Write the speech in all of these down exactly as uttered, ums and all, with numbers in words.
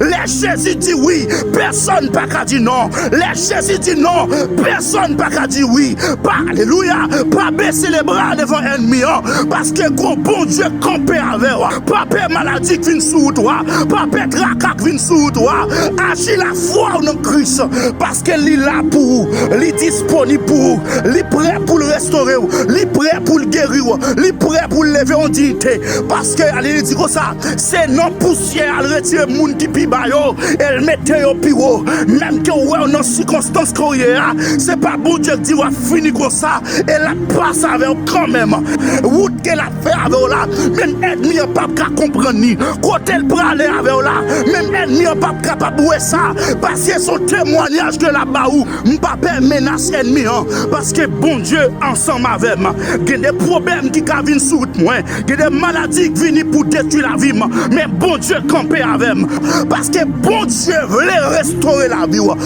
Lè Jezi di wi, pèsonn pa ka di non. Lè Jezi di non, pèsonn pa ka di wi. Pa, alelouya, pa bese lebra devan ènmi an, paske gon Bondye k kanpe avè w. Pa pè maladi k vin sou wout ou a, pa pè traka k vin sou wout ou a. Aji lafwa w nan Kris, paske li la pou ou, li disponib pou ou, li prè pou l restore w, li prè pou l geri w, li prè pou l leve w an diyite. Paske, ale, li di konsa, se nan pousyè a l retire moun ki pi ba yo, e l mete yo pi wo. Menm ke w wè w nan sikonstans ke w ye a, se pa Bondye k di w ap fini konsa, e l ap pase avè w kanmenm. Wout ke l ap fè avè w la, menm ènmi an p ap ka konprann li. Kote l prale avè w la, menm ènmi an p ap kapab wè sa, paske se yon temwayaj ke l ap ba ou. M pa pè menas ènmi an, paske Bondye ansanm avè m. Gen de pwoblèm ki ka vin sou wout mwen, gen de maladi k vini pou detwi lavi m, men Bondye kanpe avè m, paske Bondye vle restore lavi w.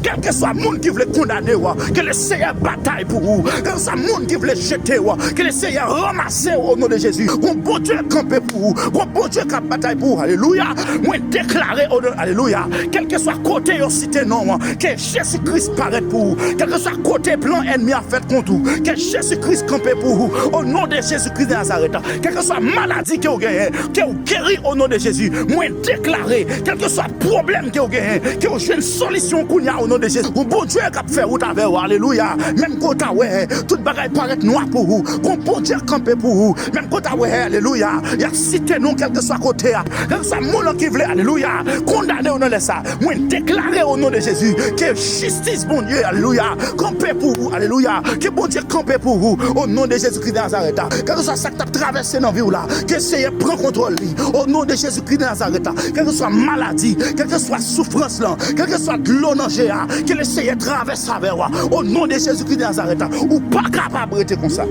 Kèlkeswa moun ki vle kondane w, ke Lesenyè batay pou ou. Kèlkeswa moun ki vle jete w, ke Lesenyè ranmase w o non de Jezi. Gon Bondye kanpe pou ou. Gon Bondye k ap batay pou ou. Alelouya. Mwen deklare o non, alelouya. Kèlkeswa kote yo site non w, ke Jezi Kris parèt pou ou. Kèlkeswa kote plan ènmi a fèt kont ou, ke Jezi Kris kanpe pou ou. O non de Jezi Kris de Nazarèt. Kèlkeswa maladi ke w genyen, ke w geri o non de Jezi. Mwen deklare, kèlkeswa pwoblèm ke w genyen, ke w jwenn solisyon kounye a o non de Jezi. Yon Bondye k ap fè wout avè w, alelouya. Menm ke w ta wè tout bagay parèt nwa pou ou, gon Bondye k kanpe pou ou. Menm ke w ta wè, alelouya, y ap site non kèlkeswa kote a, kèlkeswa moun ki vle, alelouya, kondane w nan lè sa. Mwen deklare o non de Jezi ke jistis Bondye, alelouya, kanpe pou ou, alelouya, ke Bondye kanpe pou ou, o non de Jezi Kris de Nazarèt. Kèlkeswa sa k t ap travèse nan vi w la, ke Senyè pran kontwòl li, o non de Jezi Kris de Nazarèt. Kèlkeswa maladi, kèlkeswa soufrans lan, kèlkeswa dlo nan je a, ke Lesenyè travèse avè w, o non de Jezi Kris de Nazarèt. Ou pa kapab rete konsa.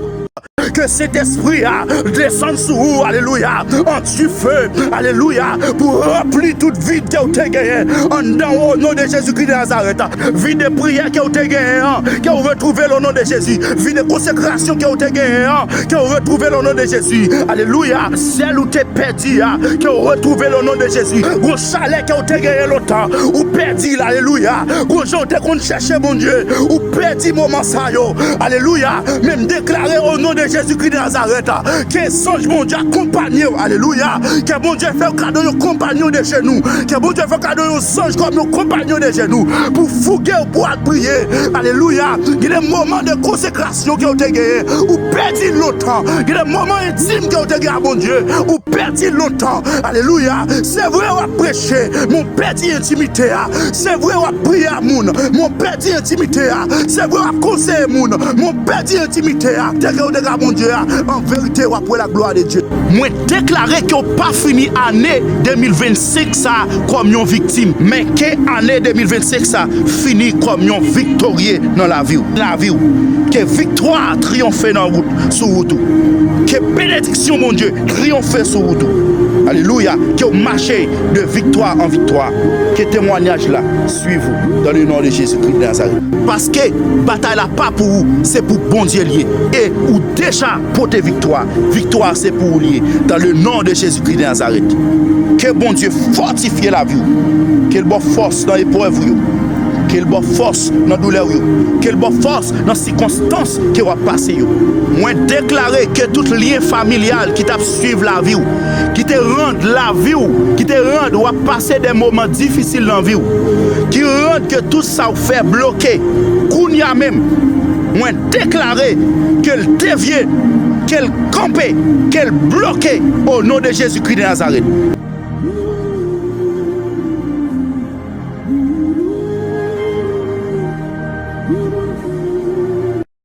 Ke Sentespri a desann sou ou, alelouya, an dife, alelouya, pou ranpli tout vid ke w te genyen anndan w, o non de Jezi Kris de Nazarèt. Vi de priyè ke w te genyen an, ke w retwouve l o non de Jezi. Vi de konsekrasyon ke w te genyen an, ke w retwouve l o non de Jezi. Alelouya. Sèl ou te pèdi a, ke w retwouve l o non de Jezi. Gwo chalè ke w te genyen lontan, ou pèdi l, alelouya. Gwo jan w te konn chèche Bondye, ou pèdi moman sa yo, alelouya. Men m deklare o non de Jezi Kris de Nazarèt, ke zanj Bondye akonpanye w, alelouya. Ke Bondye fè w kado yon konpanyon de jenou, ke Bondye fè w kado yon zanj kòm yon konpanyon de jenou, pou fouge w, pou al priye, alelouya. Gen de moman de konsekrasyon ke w te genyen, ou pèdi l lontan. Gen de moman entim ke w te gen a Bondye, ou pèdi l lontan. Alelouya. Se vre w ap preche, men w pèdi entimite a. Se vre w ap priye a moun, men w pèdi entimite a. Se vre w ap konseye moun, men w pèdi entimite a. Te ke w te gen a Bondye a, an verite w ap wè laglwa de Dye. Mwen deklare ke w pa fini ane de mil vennsenk sa a kòm yon viktim, men ke ane de mil vennsenk sa a fini kòm yon viktorye nan lavi w. Lavi w. Ke viktwa a triyonfe nan wout, sou wout ou. Ke benediksyon Bondye triyonfe sou wout ou. Alelouya. Ke w mache de viktwa an viktwa. Ke temwanyaj la swiv ou, dans le nom de Jésus-Christ de Nazareth. Paske batay la pa pou ou, se pou Bondye l ye. E ou deja pote viktwa. Viktwa se pou ou l ye, dans le nom de Jésus-Christ de Nazareth. Ke Bondye fòtifye lavi w. Ke l ba w fòs nan eprèv ou yo. Ke l ba w fòs nan doulè w yo. Ke l ba w fòs nan sikonstans ke w ap pase yo. Mwen deklare ke tout lyen familyal ki t ap swiv lavi w, ki te rann lavi w, ki te rann w ap pase de moman difisil nan vi w, ki rann ke tout sa w fè bloke, kounye a menm, mwen deklare ke l devye, ke l kanpe, ke l bloke, o non de Jezikri de Nazarèt.